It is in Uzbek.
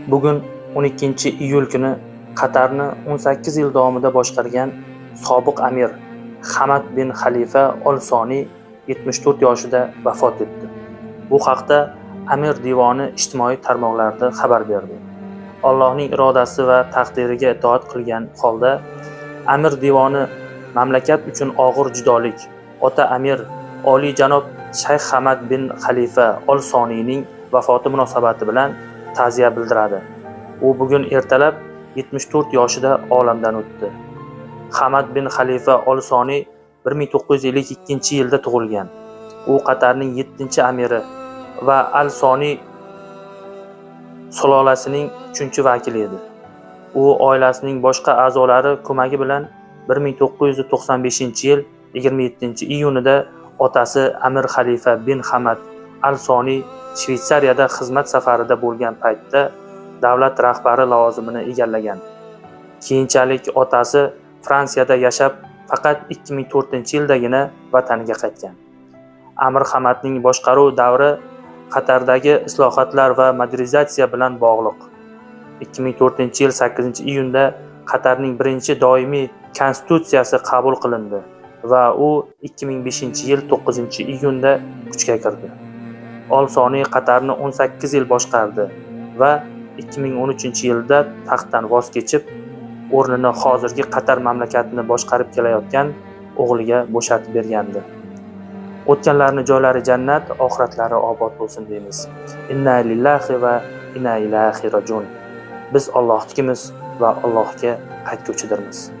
Bugun 12-iyul kuni Qatarni 18 yil davomida boshqargan sobiq amir Hamad bin Xalifa Ol Soniy 74 yoshida vafot etdi. Bu haqda Amir devoni ijtimoiy tarmoqlarda xabar berdi. Allohning irodasi va taqdiriga itoat qilgan holda Amir devoni mamlakat uchun og'ir judolik, ota amir oliyjanob Shayx Hamad bin Xalifa Ol Soniyning vafoti munosabati bilan ta'ziya bildiradi. U bugun ertalab 74 yoshida olamdan o'tdi. Hamad bin Xalifa Ol Soniy 1952-yilda tug'ilgan. U Qatarning 7-amiri va Al Soniy sulolasining 3-vakili edi. U oilasining boshqa a'zolari ko'magi bilan 1995-yil 27-iyunida otasi Amir Xalifa bin Hamad Al Soniy Shvetsiyada xizmat safarida bo'lgan paytda davlat rahbari lavozimini egallagan. Keyinchalik otasi Fransiyada yashab, faqat 2004-yildagina vataniga qaytgan. Amir Hamadning boshqaruv davri Qatardagi islohotlar va modernizatsiya bilan bog'liq. 2004-yil 8-iyunda Qatarning birinchi doimiy konstitutsiyasi qabul qilindi va u 2005-yil 9-iyunda kuchga kirdi. Ol Soniy Qatarni 18 yil boshqardi va 2013-yilda taxtdan voz kechib, o'rnini hozirgi Qatar mamlakatini boshqarib kelayotgan o'g'liga bo'shatib bergandi. O'tganlarni joylari jannat, oxiratlari obod bo'lsin deymiz. Inna lillahi va inna ilayhi rojiun. Biz Allohnikimiz va Allohga qaytguvchidirmiz.